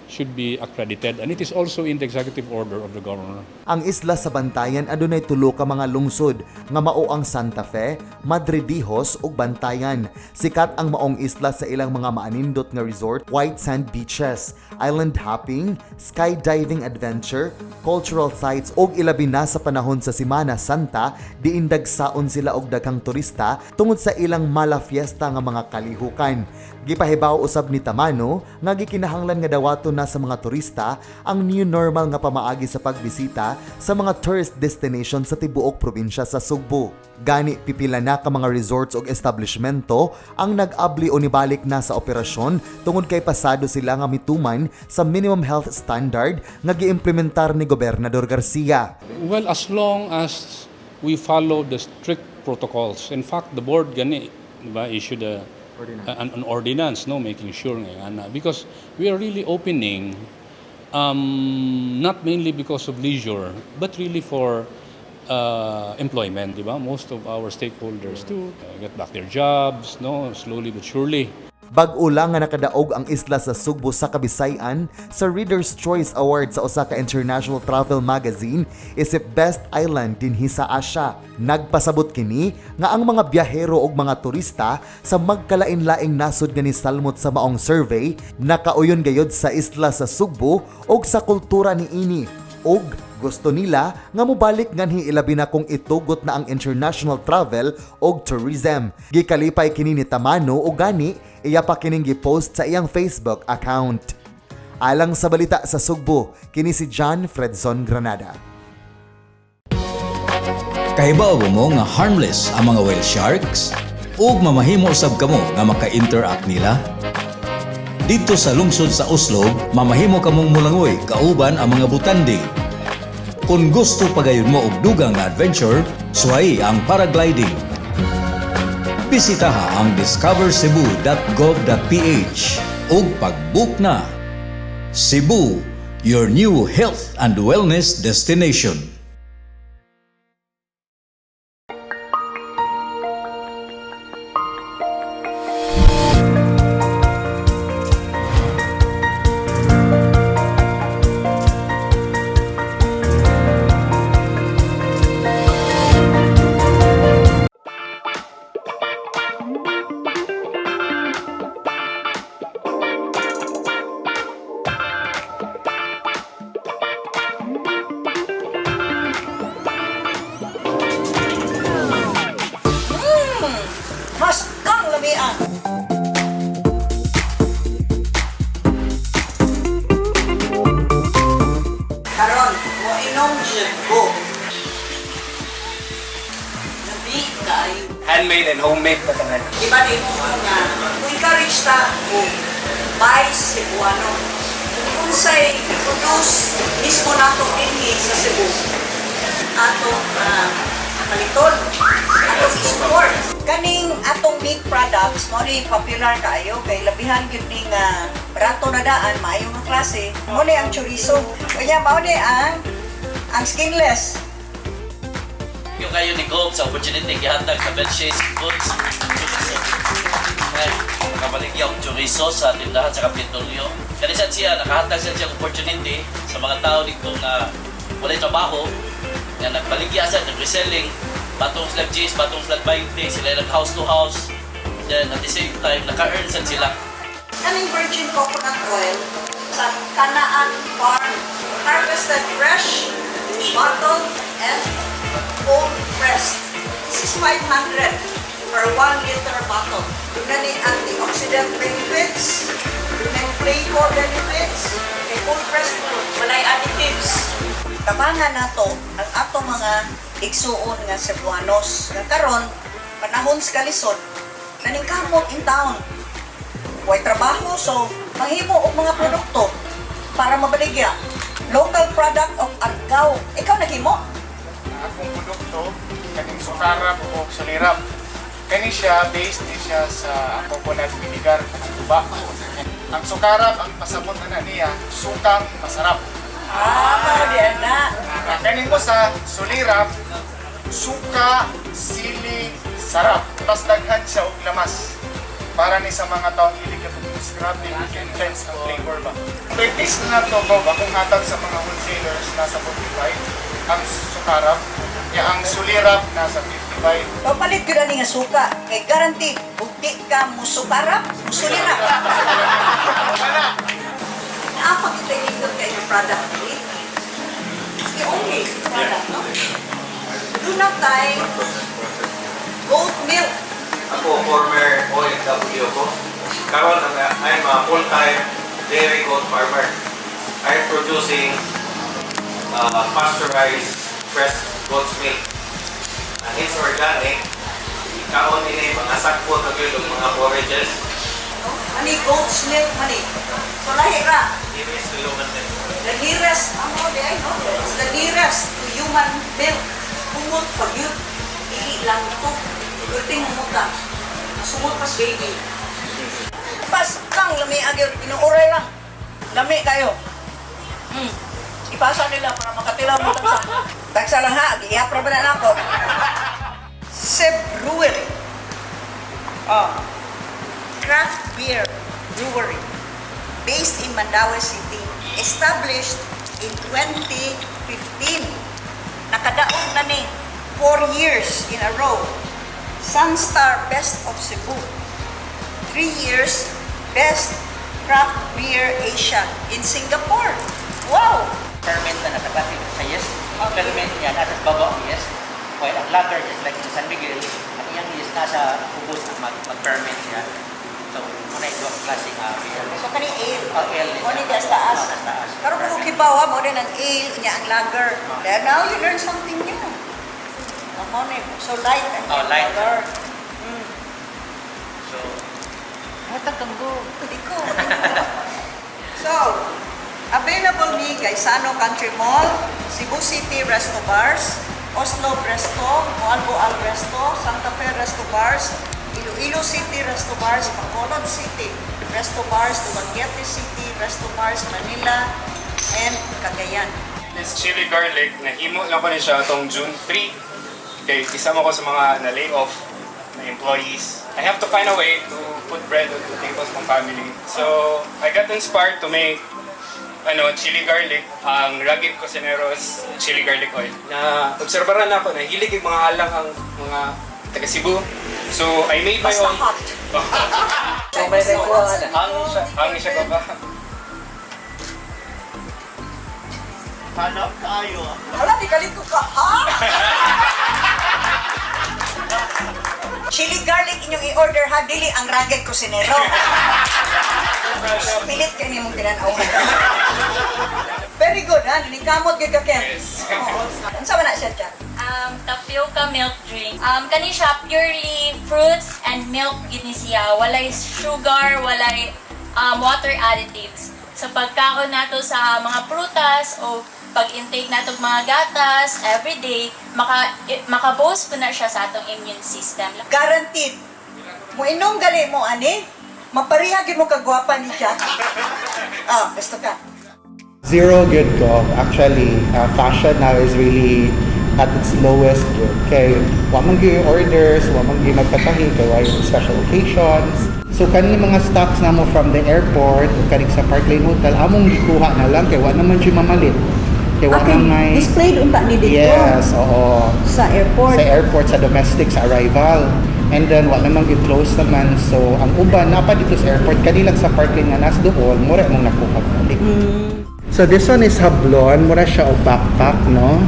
should be accredited, and it is also in the executive order of the governor. Ang isla sa Bantayan adunay tulo ka mga lungsod nga mao ang Santa Fe, Madridijos ug Bantayan. Sikat ang maong isla sa ilang mga maanindot nga resort, white sand beaches, island hopping, skydiving adventure, cultural sites ug ilabi na sa panahon sa Semana Santa diin dagsaon sila og daghang turista tungod sa ilang mala fiesta nga mga kalihukan. Gipahibaw usab ni Tamano nga gikinahanglan nga dawaton na sa mga turista ang new normal nga pamaagi sa pagbisita sa mga tourist destination sa tibuok probinsya sa Sugbo. Gani pipila na ka mga resorts ug establishmento ang nag-abli o nibalik na sa operasyon tungod kay pasado sila nga mituman sa minimum health standard nga giimplementar ni Gobernador Garcia. Well, as long as we follow the strict protocols. In fact, the board gani, di ba, issued an ordinance, no, making sure nga ana, because we are really opening not mainly because of leisure but really for employment, di ba? Most of our stakeholders to get back their jobs, no, slowly but surely. Bag-o lang nga nakadaog ang isla sa Sugbo sa Kabisayan sa Reader's Choice Award sa usa ka international travel magazine isip Best Island dinhi sa Asia. Nagpasabot kini nga ang mga biyahero ug mga turista sa magkalain-laing nasod nga nisalmot sa maong survey nakauyon gayod sa isla sa Sugbo ug sa kultura niini ug gusto nila nga mobalik nganhi, ilabi na kung itugot na ang international travel ug tourism. Gikalipay kini ni Tamano ug gani iya pa kining gipost sa iyang Facebook account. Alang sa Balita sa Sugbo, kini si John Fredson Granada. Kahibaw mo nga harmless ang mga whale sharks? Ug mamahimo sab kamo nga maka-interact nila? Didto sa lungsod sa Oslob, mamahimo kamong mulangoy kauban ang mga butanding. Kung gusto pagayon mo og dugang nga adventure, suwayi ang paragliding. Bisitaha ang discovercebu.gov.ph ug pag-book na. Cebu, your new health and wellness destination. Mas kang lamian. Karon, mo inom jud ko. Labi kaayo. Handmade and homemade pa tanan. Di ba di mo nga encourage ta mo buy Cebuano. Kung unsay produce mismo nato dinhi sa Cebu, atong paliton, atong i-support. Kaning atong meat products mao ni popular kaayo kay labihan gyud ni nga barato na daan, maayo nga klase. Mao ni ang chorizo. Kanya mao ni ang skinless. Yung kayo ni Gob sa opportunity gihatag sa Belchase Goods. Ngay, nakabaligya og chorizo sa tindahan sa Kapitolyo. Kani sad siya, nakahatag siya siyang opportunity sa mga tao dito nga walay trabaho, nga nagbaligya sa nag-reselling, patong sila G's, patong sila 20, sila nag house to house. Then at the same time, naka-earn sad sila. Kaning virgin coconut oil sa Kanaan Farm. Harvested fresh, bottled, and cold pressed. This is 500 per 1 liter bottle. Duna ni antioxidant benefits, duna flavor benefits, kay cold pressed, walay additives. Tabangan nato ang ato mga igsuon nga Cebuanos. Nga karon panahon sa kalisod, naningkamot in town, way trabaho, so manghimo og mga produkto para mabaligya. Local product of Argao. Ikaw naghimo? Akong produkto kaning sukarap o sulirap. Kani siya, based ni siya sa coconut vinegar, kanang tuba. Ang sukarap, ang pasabot na niya, sukang masarap. Ah, di na. Kaning mo sa sulirap, suka, sili, sarap. Mas daghan siya og lamas. Para ni sa mga taong hilig ka scrubbing, intense ang flavor ba. Per piece na to, Bob, akong hatag sa mga wholesalers nasa 45, ang sukarap, ya ang sulirap nasa 55. Papalit gyud ani nga suka kay guarantee bugti ka musukarap, musulirap. Naa pa kita nindot kay yung product eh. It's the only product, no? Do not tie goat milk. Ako, former OFW ko. Karon I'm a full-time dairy goat farmer. I'm producing pasteurized fresh goat's milk. And it's organic. Kaon ini mga sakpo na gyud og mga forages. No? Ani goat's milk man eh. So lahi ra. It is to human milk. The nearest, ano di ay no? It's the nearest to human milk. Humot pag yun, dili lang to. Gulting humuta. Sumot pas baby. Pas kang lami agil, inuuray lang. Lami kayo. Ipasa nila para makatilaw mo tagsa. Tagsa lang ha, giihap ra ba na nako. Seb Brewery. Oh. Craft Beer Brewery based in Mandaue City, established in 2015. Nakadaog na ni 4 years in a row. Sunstar Best of Cebu. 3 years Best Craft Beer Asia in Singapore. Wow! Ferment na nakaklase sa yeast. Ang ferment niya nasa baba ang yeast. While ang lager is like in San Miguel, ang iyang yeast nasa ubos ang mag-ferment siya. So, muna ito ang klaseng beer. So kani ale. Oh, ale. Mo ni das taas. Oh, das taas. Karon kung kibaw mo din ang ale nya ang lager. Then now you learn something new. Mo ni so light ang Oh, light. color. So, hatag kang go. Iko. So, available ni Gaisano Country Mall, Cebu City Resto Bars, Oslo Resto, Moalboal Resto, Santa Fe Resto Bars, Iloilo City Resto Bars, Bacolod City Resto Bars, Dumaguete City Resto Bars, Manila, and Cagayan. This chili garlic, nahimo lang ko ni siya atong June 3. Kay isa mo ko sa mga na-lay off na employees. I have to find a way to put bread on the tables ng family. So, I got inspired to make ano, chili garlic, ang Rugged Cocineros chili garlic oil. Na obserbaran ako na hilig yung mga alang ang mga taga Cebu. So, I made my Basta own. hot. Ang siya ko ba? Hanap kayo. Wala, di kalit ko ka, ha? Chili garlic inyong i-order ha, dili ang Rugged Cocinero. Pilit kayo nimong tinanaw. Very good ha, ningkamot gyud ka Ken. Yes. Oo. Unsa man na siya chat? Tapioca milk drink. Kani siya purely fruits and milk gid ni siya. Walay sugar, walay water additives. Sa pagkaon nato sa mga prutas o pag-intake nato og mga gatas every day, maka-boost po na siya sa atong immune system. Guaranteed. Muinom gali mo ani, mapariha gyud mo kagwapa ni siya. Ah, gusto ka. Zero good ko. Actually, fashion now is really at its lowest good. Kay wa man gyud orders, wa man gyud magpatahi kay wa yung special occasions. So kani mga stocks namo from the airport o kani sa Park Lane Hotel among gikuha na lang kay wa naman siya mamalit. Kay wa Okay, na ngay displayed unta ni dito. Yes, oo. Sa airport. Sa airport, sa domestic, sa arrival. And then, wa namang i-close naman. So, ang uban, napa dito sa airport, kani lang sa Park Lane nga nas doon, mura mong nakuha balik. So this one is hablon, mura siya o backpack, no?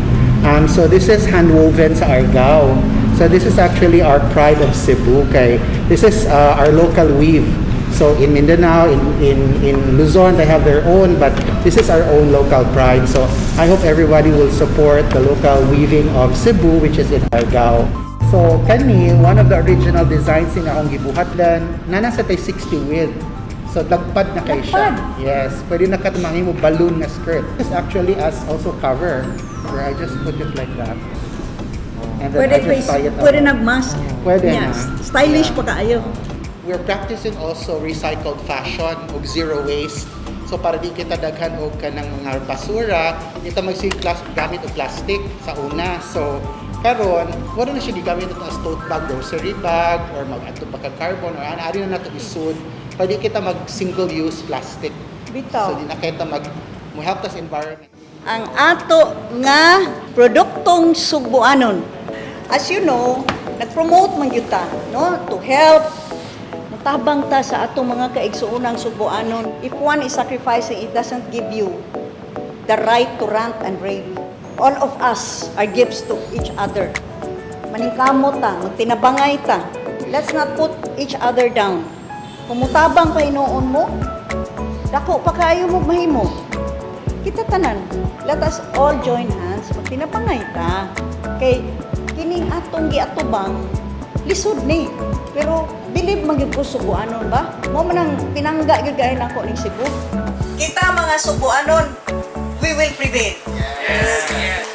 So this is handwoven sa Argao. So this is actually our pride of Cebu, kay this is our local weave. So in Mindanao, in Luzon, they have their own, but this is our own local pride. So I hope everybody will support the local weaving of Cebu, which is in Argao. So kani, one of the original designs in akong gibuhat then, nana sa tay 60 width. So lagpad na kay siya. Lagpad? Yes, pwede na katmangi mo balloon nga skirt. This actually as also cover where I just put it like that. And then Pwede I just face, tie it pwede up. nag-mask. Pwede Yeah, na. Stylish pa kaayo. We're practicing also recycled fashion og zero waste. So para di kita daghan og kanang mga basura, kita magsiglas gamit og plastic sa una. So Karon, wala na siya gigamit ato as tote bag, grocery bag, or mag-adto pa kag carbon, or ana, ari na nato isud. Pwede kita mag single-use plastic. Bitaw. So, di na kita mag mo help tas environment. Ang ato nga produktong Sugbuanon. As you know, nag-promote man gyud ta, no, to help mutabang ta sa atong mga kaigsuonang Sugbuanon. If one is sacrificing, it doesn't give you the right to rant and rave. All of us are gifts to each other. Maningkamot ta, magtinabangay ta. Let's not put each other down. Kung mutabang pa hinuon mo, dako pa kaayo mo mahimo. Kita tanan, let us all join hands, magtinabangay ta. Kay kining atong giatubang, lisod ni. Pero believe man gyud ko Sugbuanon ba? Mao man ang pinangga gyud kaayo nako ning Cebu. Kita mga Sugbuanon, we will prevail. Yes. Yes.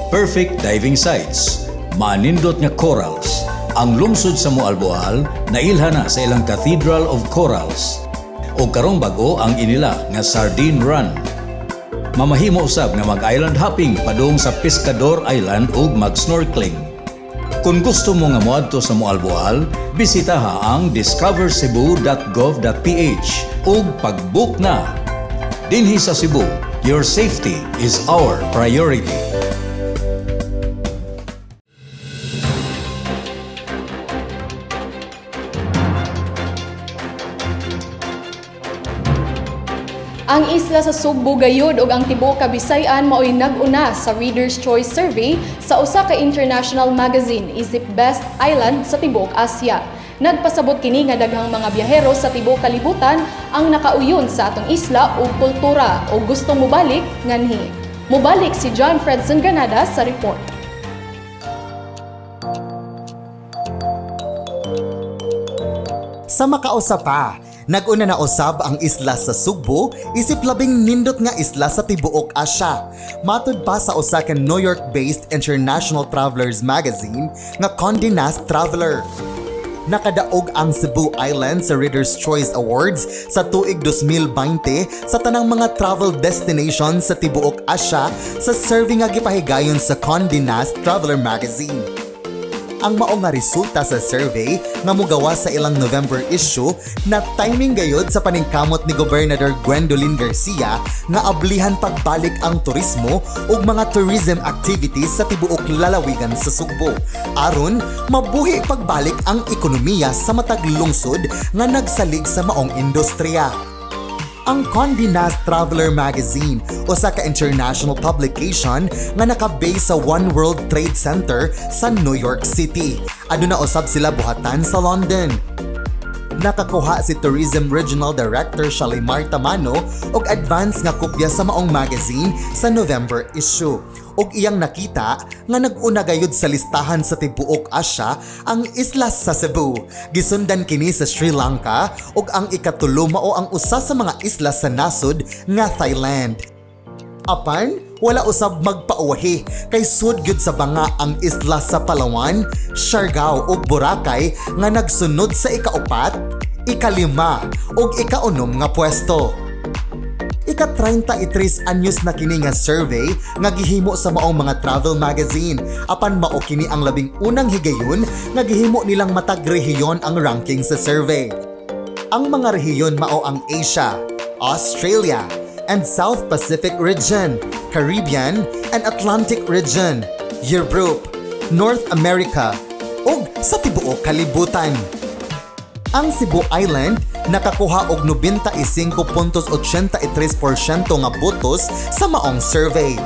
Perfect diving sites, manindot nga corals. Ang lungsod sa Moalboal nailhan na sa ilang Cathedral of Corals. O karong bag-o ang inila nga Sardine Run. Mamahimo usab nga mag-island hopping padung sa Pescador Island ug mag-snorkeling. Kung gusto mo nga moadto sa Moalboal, bisitaha ang discovercebu.gov.ph ug pag-book na. Dinhi sa Cebu, your safety is our priority. Ang isla sa Sugbo gayud ug ang tibuok Kabisay-an maoy nag-una sa Reader's Choice Survey sa usa ka international magazine isip Best Island sa tibuok Asia. Nagpasabot kini nga daghang mga biyahero sa tibuok kalibutan ang nakauyon sa atong isla ug kultura ug gustong mobalik nganhi. Mobalik si John Fredson Granada sa report. Sa makausa pa, nag-una na usab ang isla sa Sugbo isip labing nindot nga isla sa tibuok Asia. Matud pa sa usa ka New York-based International Travelers Magazine nga Condé Nast Traveler. Nakadaog ang Cebu Island sa Reader's Choice Awards sa tuig 2020 sa tanang mga travel destinations sa tibuok Asia sa survey nga gipahigayon sa Condé Nast Traveler Magazine. Ang mao nga resulta sa survey nga mugawa sa ilang November issue na timing gayod sa paningkamot ni Gobernador Gwendolyn Garcia nga ablihan pagbalik ang turismo ug mga tourism activities sa tibuok lalawigan sa Sugbo aron mabuhi pagbalik ang ekonomiya sa matag lungsod nga nagsalig sa maong industriya. Ang Condé Nast Traveler Magazine, usa ka international publication nga naka-base sa One World Trade Center sa New York City. Aduna usab sila buhatan sa London. Nakakuha si Tourism Regional Director Shalimar Tamano og advance nga kopya sa maong magazine sa November issue. Ug iyang nakita nga nag-una gayud sa listahan sa tibuok Asia ang isla sa Cebu. Gisundan kini sa Sri Lanka ug ang ikatulo mao ang usa sa mga isla sa nasod nga Thailand. Apan, wala usab magpauwahi kay sud gyud sa banga ang isla sa Palawan, Siargao ug Boracay nga nagsunod sa ikaupat, ikalima ug ikaunom nga pwesto. Ika-33 anyos na kini nga survey nga gihimo sa maong mga travel magazine, apan mao kini ang labing unang higayon nga gihimo nilang matag rehiyon ang ranking sa survey. Ang mga rehiyon mao ang Asia, Australia, and South Pacific region, Caribbean and Atlantic region, Europe, North America, ug sa tibuok kalibutan. Ang Cebu Island nakakuha og 95.83% nga botos sa maong survey.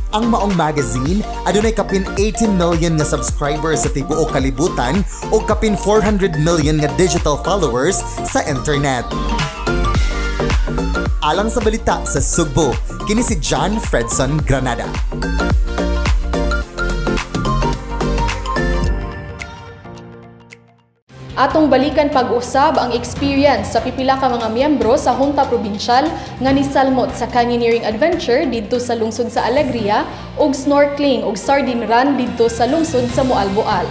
Ang maong magazine adunay kapin 18 million nga subscribers sa tibuok kalibutan ug kapin 400 million nga digital followers sa internet. Alang sa balita sa Sugbo, kini si John Fredson Granada. Atong balikan pag-usab ang experience sa pipila ka mga miyembro sa Junta Provincial nga nisalmot sa canyoneering adventure didto sa lungsod sa Alegria ug snorkeling ug sardine run didto sa lungsod sa Moalboal.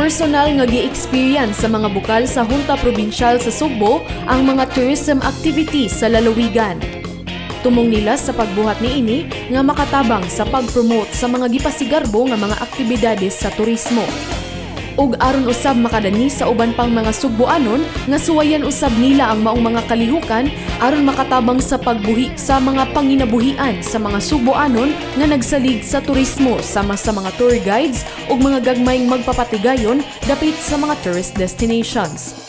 Personal nga gi-experience sa mga bukal sa Junta Provincial sa Sugbo ang mga tourism activities sa lalawigan. Tumong nila sa pagbuhat niini nga makatabang sa pag-promote sa mga gipasigarbo nga mga aktibidades sa turismo. Ug aron usab makadani sa uban pang mga Sugboanon nga suwayan usab nila ang maong mga kalihukan aron makatabang sa pagbuhi sa mga panginabuhian sa mga Sugboanon nga nagsalig sa turismo sama sa mga tour guides ug mga gagmayng magpapatigayon dapit sa mga tourist destinations.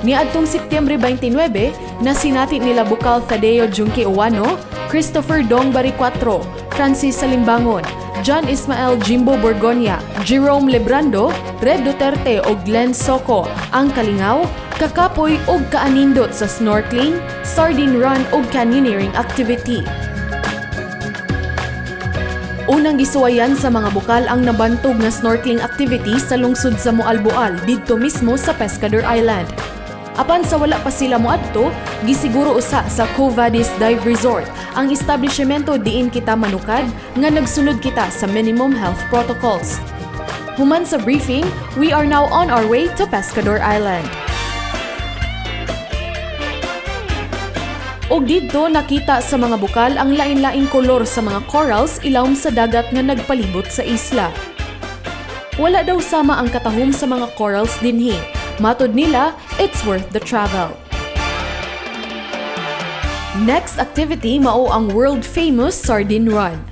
Niadtong Setyembre 29, nasinati nila Bukal Tadeo Junki Uwano, Christopher Dong Baricuatro, Francis Salimbangon, John Ismael Jimbo Borgonia, Jerome Lebrando, Red Duterte o Glenn Soco ang kalingaw, kakapoy ug kaanindot sa snorkeling, sardine run ug canyoneering activity. Unang gisuwayan sa mga bukal ang nabantog nga snorkeling activity sa lungsod sa Moalboal didto mismo sa Pescador Island. Apan sa wala pa sila moadto, gisiguro usa sa Covadis Dive Resort ang establishmento diin kita manukad nga nagsunod kita sa minimum health protocols. Human sa briefing, we are now on our way to Pescador Island. Og didto nakita sa mga bukal ang lain-laing kolor sa mga corals ilawom sa dagat nga nagpalibot sa isla. Wala daw sama ang katahom sa mga corals dinhi. Matod nila, it's worth the travel. Next activity mao ang world famous sardine run.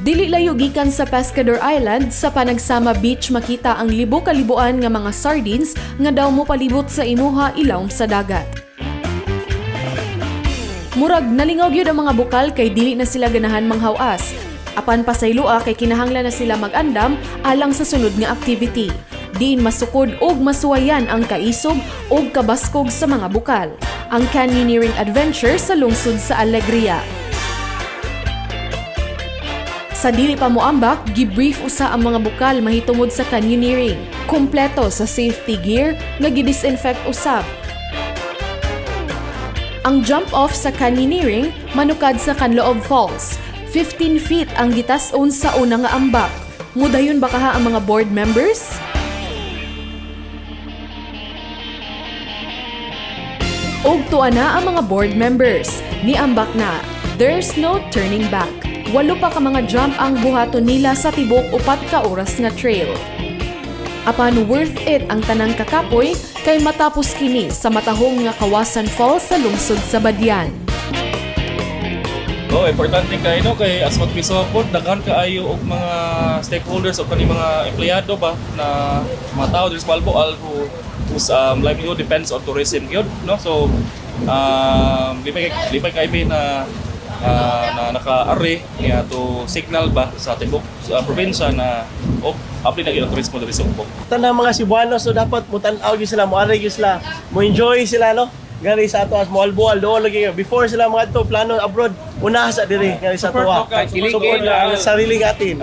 Dili layo gikan sa Pescador Island sa Panagsama Beach makita ang libo-kalibuan nga mga sardines nga daw mo palibot sa imuha ilawom sa dagat. Murag nalingaw gyud ang mga bukal kay dili na sila ganahan manghawas. Apan pasayloa kay kinahanglan na sila mag-andam alang sa sunod nga activity. Diin masukod og masuwayan ang kaisog og kabaskog sa mga bukal. Ang canyoneering adventure sa lungsod sa Alegria. Sa dili pa moambak, gibrief usa ang mga bukal mahitungod sa canyoneering. Kumpleto sa safety gear nga gidisinfect usab. Ang jump off sa canyoneering manukad sa Kanloob Falls. 15 feet ang gitas-on sa una nga ambak. Mudayon ba kaha ang mga board members? Og tuwa na ang mga board members. Niambak na. There's no turning back. 8 pa ka mga jump ang buhaton nila sa tibok 4 ka oras nga trail. Apan worth it ang tanang kakapoy kay matapos kini sa matahom nga Kawasan Falls sa lungsod sa Badian. Oh, importante kay no kay as what we saw po, daghan kaayo og mga stakeholders o kani mga empleyado ba na mga tao diri sa Moalboal whose livelihood depends on tourism gyud, no? So lipay kay mi na na naka-array niya to signal ba sa tibok sa probinsya na oh, apli na gyud ang turismo diri sa Ugbo. Tanang mga Cebuano, so dapat mutan-aw gyud sila, moaray gyud sila, mo enjoy sila, no? Gani sa ato as Moalboal dool lagi before sila mga to plano abroad, una sa diri gani sa Support tuwa. local, support Support local. ang sariling atin.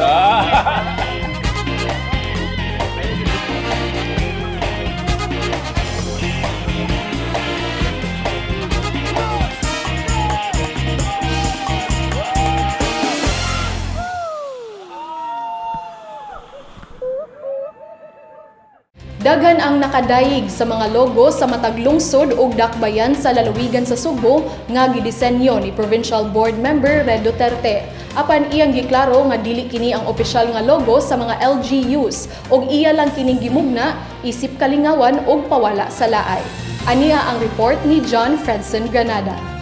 Daghan ang nakadayig sa mga logo sa matag lungsod ug dakbayan sa lalawigan sa Sugbo nga gidisenyo ni Provincial Board Member Red Duterte. Apan iyang giklaro nga dili kini ang opisyal nga logo sa mga LGUs ug iya lang kining gimugna isip kalingawan ug pawala sa laay. Aniya ang report ni John Fredson Granada.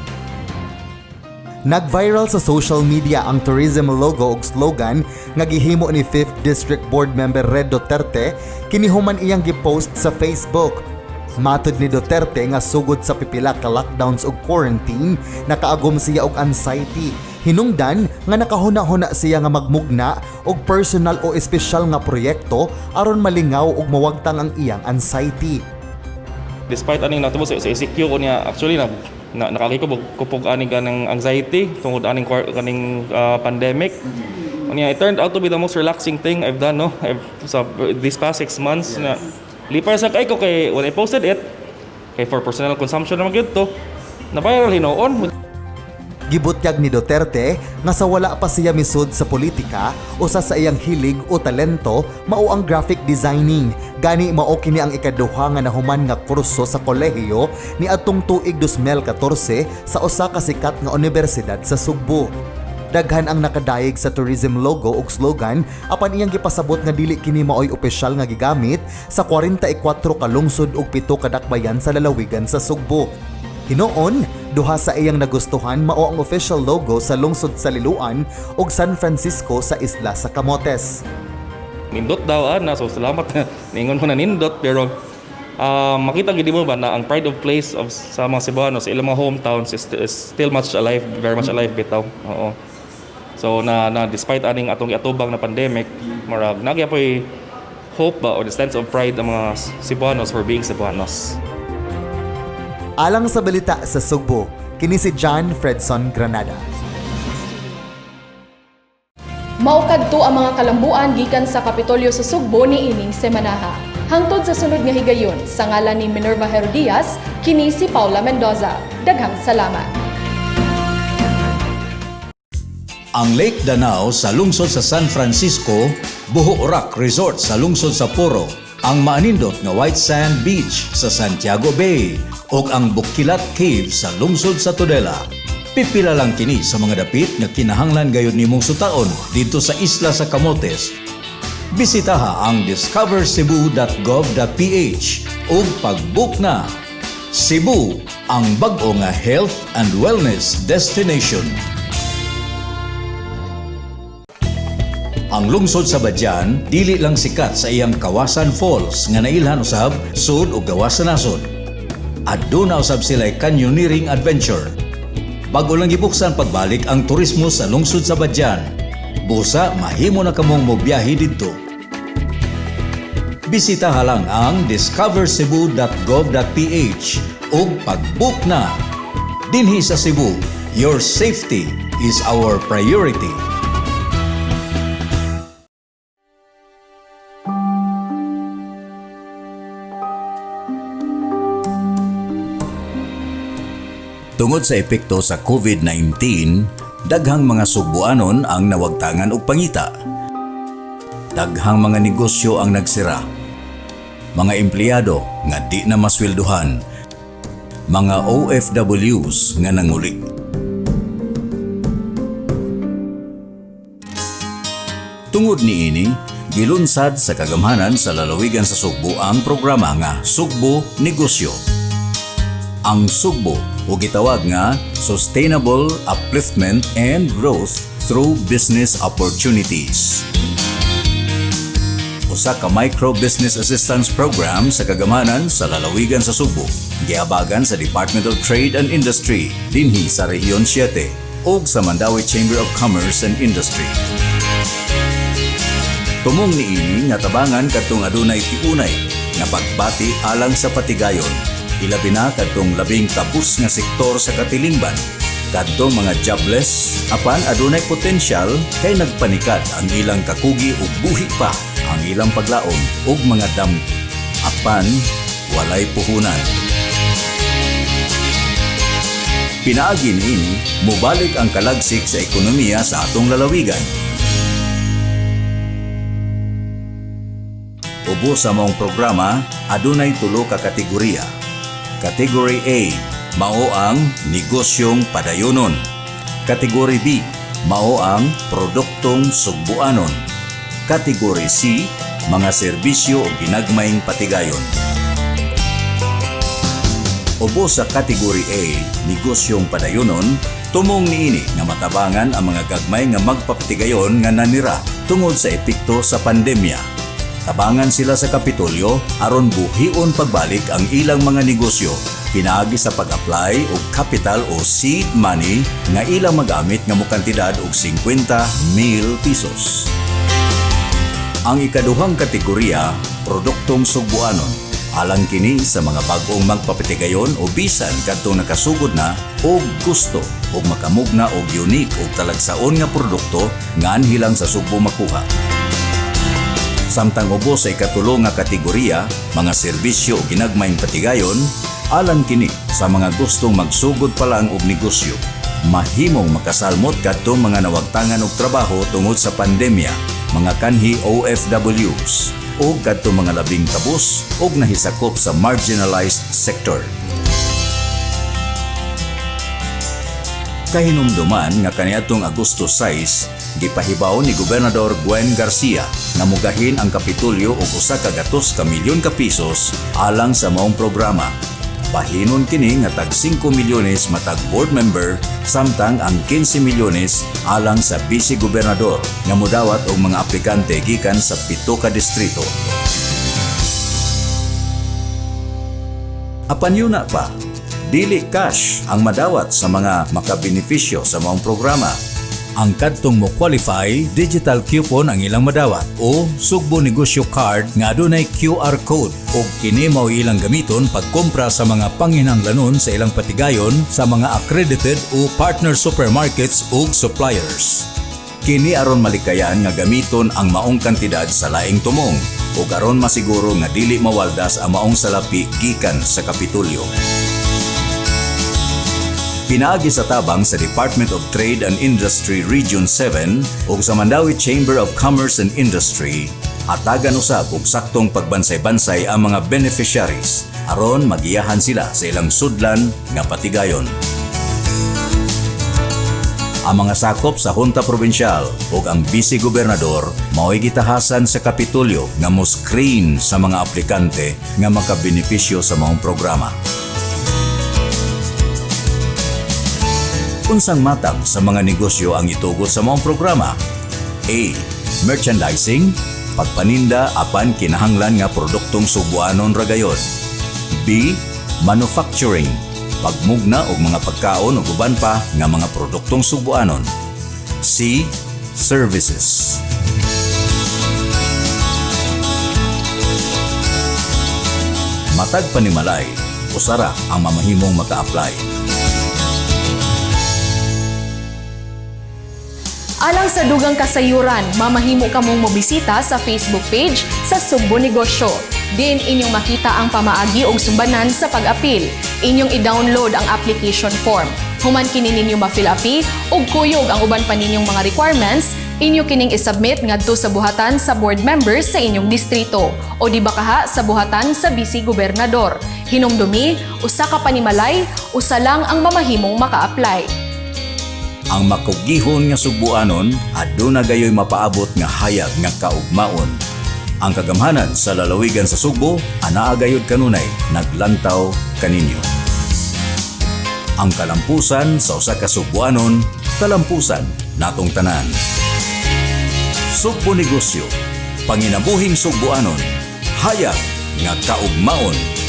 Nag-viral sa social media ang tourism logo ug slogan nga gihimo ni 5th District Board Member Red Duterte kini human iyang gipost sa Facebook. Matod ni Duterte nga sugod sa pipila ka lockdowns ug quarantine, nakaagom siya og anxiety. Hinungdan nga nakahuna-huna siya nga magmugna og personal o espesyal nga proyekto aron malingaw ug mawagtang ang iyang anxiety. Despite aning natabo sa ECQ ko niya, actually na, na nakakikubog kupog ani ganang anxiety tungod aning kaning pandemic. Unya, it turned out to be the most relaxing thing I've done, no? Sa these past 6 months na lipay sa kay ko kay when I posted it kay for personal consumption naman gyud to, na viral hinuon. Gibutyag ni Duterte nga sa wala pa siya misud sa politika, usa sa iyang hilig o talento mao ang graphic designing. Gani mao kini ang ikaduha nga nahuman nga kurso sa kolehiyo ni adtong tuig 2014 sa usa ka sikat nga unibersidad sa Sugbo. Daghan ang nakadayeg sa tourism logo ug slogan, apan iyang gipasabot nga dili kini maoy opisyal nga gigamit sa 44 ka lungsod ug 7 ka dakbayan sa lalawigan sa Sugbo. Hinuon, duha sa iyang nagustuhan mao ang official logo sa lungsod sa Liloan ug San Francisco sa isla sa Camotes. Nindot daw ana, so salamat ningon ko na nindot, pero makita gid mo ba na ang pride of place of sa mga Cebuano sa ilang mga hometowns is still much alive, very much alive bitaw. Oo. So na despite aning atong giatubang na pandemic, murag nagyapoy hope ba or the sense of pride ang mga Cebuanos for being Cebuanos. Alang sa balita sa Sugbo, kini si John Fredson Granada. Mao kadto ang mga kalambuan gikan sa Kapitolyo sa Sugbo ni ining semanaha. Hangtod sa sunod nga higayon, sa ngalan ni Minerva Herodias, kini si Paula Mendoza. Daghang salamat. Ang Lake Danao sa lungsod sa San Francisco, Buho Rock Resort sa lungsod sa Poro, ang maanindot nga White Sand Beach sa Santiago Bay, ug ang Bukilat Cave sa lungsod sa Tudela. Pipila lang kini sa mga dapit nga kinahanglan gayud nimong sutaon didto sa isla sa Camotes. Bisitaha ang discovercebu.gov.ph ug pag-book na. Cebu, ang bag-o nga health and wellness destination. Ang lungsod sa Badian dili lang sikat sa iyang Kawasan Falls nga nailhan usab sud ug gawas sa nasod. Aduna usab sila canyoneering adventure. Bago lang gibuksan pagbalik ang turismo sa lungsod sa Badian. Busa mahimo na kamong mobiyahe didto. Bisitaha lang ang discovercebu.gov.ph ug pag-book na. Dinhi sa Cebu, your safety is our priority. Tungod sa epekto sa COVID-19, daghang mga Sugbuanon ang nawagtangan og pangita. Daghang mga negosyo ang nagsira. Mga empleyado nga di na maswelduhan. Mga OFWs nga nanguli. Tungod niini, gilunsad sa kagamhanan sa lalawigan sa Sugbo ang programa nga Sugbo Negosyo. Ang Sugbo o gitawag nga Sustainable Upliftment and Growth through Business Opportunities. Usa ka micro business assistance program sa kagamhanan sa lalawigan sa Sugbo. Giabagan sa Department of Trade and Industry dinhi sa Rehiyon 7 ug sa Mandaue Chamber of Commerce and Industry. Tumong niini nga tabangan kadtong adunay tiunay nga pagbati alang sa patigayon, ilabi na kadtong labing kabus nga sektor sa katilingban, kadtong mga jobless apan adunay potensyal kay nagpanikad ang ilang kakugi ug buhi pa ang ilang paglaom ug mga dam apan walay puhunan. Pinaagi niini, mobalik ang kalagsik sa ekonomiya sa atong lalawigan. Ubos sa maong programa, adunay tulo ka kategorya. Category A, mao ang negosyong padayonon. Category B, mao ang produktong sugbuanon. Category C, mga serbisyo o ginagmayng patigayon. Ubos sa Category A, negosyong padayonon, tumong niini nga matabangan ang mga gagmay nga magpapatigayon nga nanira tungod sa epekto sa pandemya. Tabangan sila sa Kapitolyo aron buhion pagbalik ang ilang mga negosyo pinaagi sa pag-apply og capital o seed money nga ilang magamit nga mokantidad og 50,000 pesos. Ang ikaduhang kategorya, produktong sugbuanon. Alang kini sa mga bag-ong magpapatigayon o bisan kadtong nakasugod na o gusto og makamugna og unique og talagsaon nga produkto nga anhilang sa Sugbo makuha. Samtang ubos sa ikatulo nga kategorya, mga serbisyo o ginagmayng patigayon, alang kini sa mga gustong magsugod pa lang og negosyo. Mahimong makasalmot kadtong mga nawagtangan og trabaho tungod sa pandemya, mga kanhi OFWs, o kadtong mga labing kabus og nahisakop sa marginalized sector. Kahinumduman nga kaniadtong Agosto 6, gipahibaw ni Gobernador Gwen Garcia nga mugahin ang Kapitolyo og 100 ka milyon ka pesos alang sa maong programa. Bahinon kini nga tag 5 milyones matag board member, samtang ang 15 milyones alang sa vice gobernador nga modawat og mga aplikante gikan sa 7 ka distrito. Apan yuna pa, dili cash ang madawat sa mga makabenepisyo sa maong programa. Ang kadtong mo qualify, digital coupon ang ilang madawat o Sugbo Negosyo Card nga adunay QR code ug kini mao ilang gamiton pagkompra sa mga panginahanglanon sa ilang patigayon sa mga accredited o partner supermarkets ug suppliers. Kini aron malikayan nga gamiton ang maong kantidad sa laing tumong ug aron masiguro nga dili mawaldas ang maong salapi gikan sa Kapitolyo. Pinaagi sa tabang sa Department of Trade and Industry Region 7 ug sa Mandaue Chamber of Commerce and Industry, atagan usab og saktong pagbansay-bansay ang mga beneficiaries aron magiyahan sila sa ilang sudlan nga patigayon. Ang mga sakop sa Junta Provincial ug ang Vice Gobernador mao'y gitahasan sa Kapitolyo nga mo screen sa mga aplikante nga makabenepisyo sa maong programa. Unsang matang sa mga negosyo ang itugot sa maong programa? A. Merchandising, pagpaninda apan kinahanglan nga produktong Sugbuanon ra gayod. B. Manufacturing, pagmugna og mga pagkaon ug uban pa nga mga produktong Sugbuanon. C. Services. Matag panimalay, usa ra ang mamahimong maka-apply. Alang sa dugang kasayuran, mamahimo kamong mobisita sa Facebook page sa Sugbo Negosyo. Diin inyong makita ang pamaagi og sumbanan sa pag-apil. Inyong i-download ang application form. Human kini ninyo ma-fill upi ug kuyog ang uban pa ninyong mga requirements, inyo kining isubmit ngadto sa buhatan sa board members sa inyong distrito o di ba kaha sa buhatan sa Vice Gobernador. Hinumdumi, usa ka panimalay, usa lang ang mamahimong maka-apply. Ang makugihon nga Sugbuanon aduna gayoy mapaabot nga hayag nga kaugmaon. Ang kagamhanan sa lalawigan sa Sugbo anaa gayud kanunay naglantaw kaninyo. Ang kalampusan sa usa ka Sugbuanon, kalampusan natong tanan. Sugbo Negosyo, panginabuhing Sugbuanon, hayag nga kaugmaon.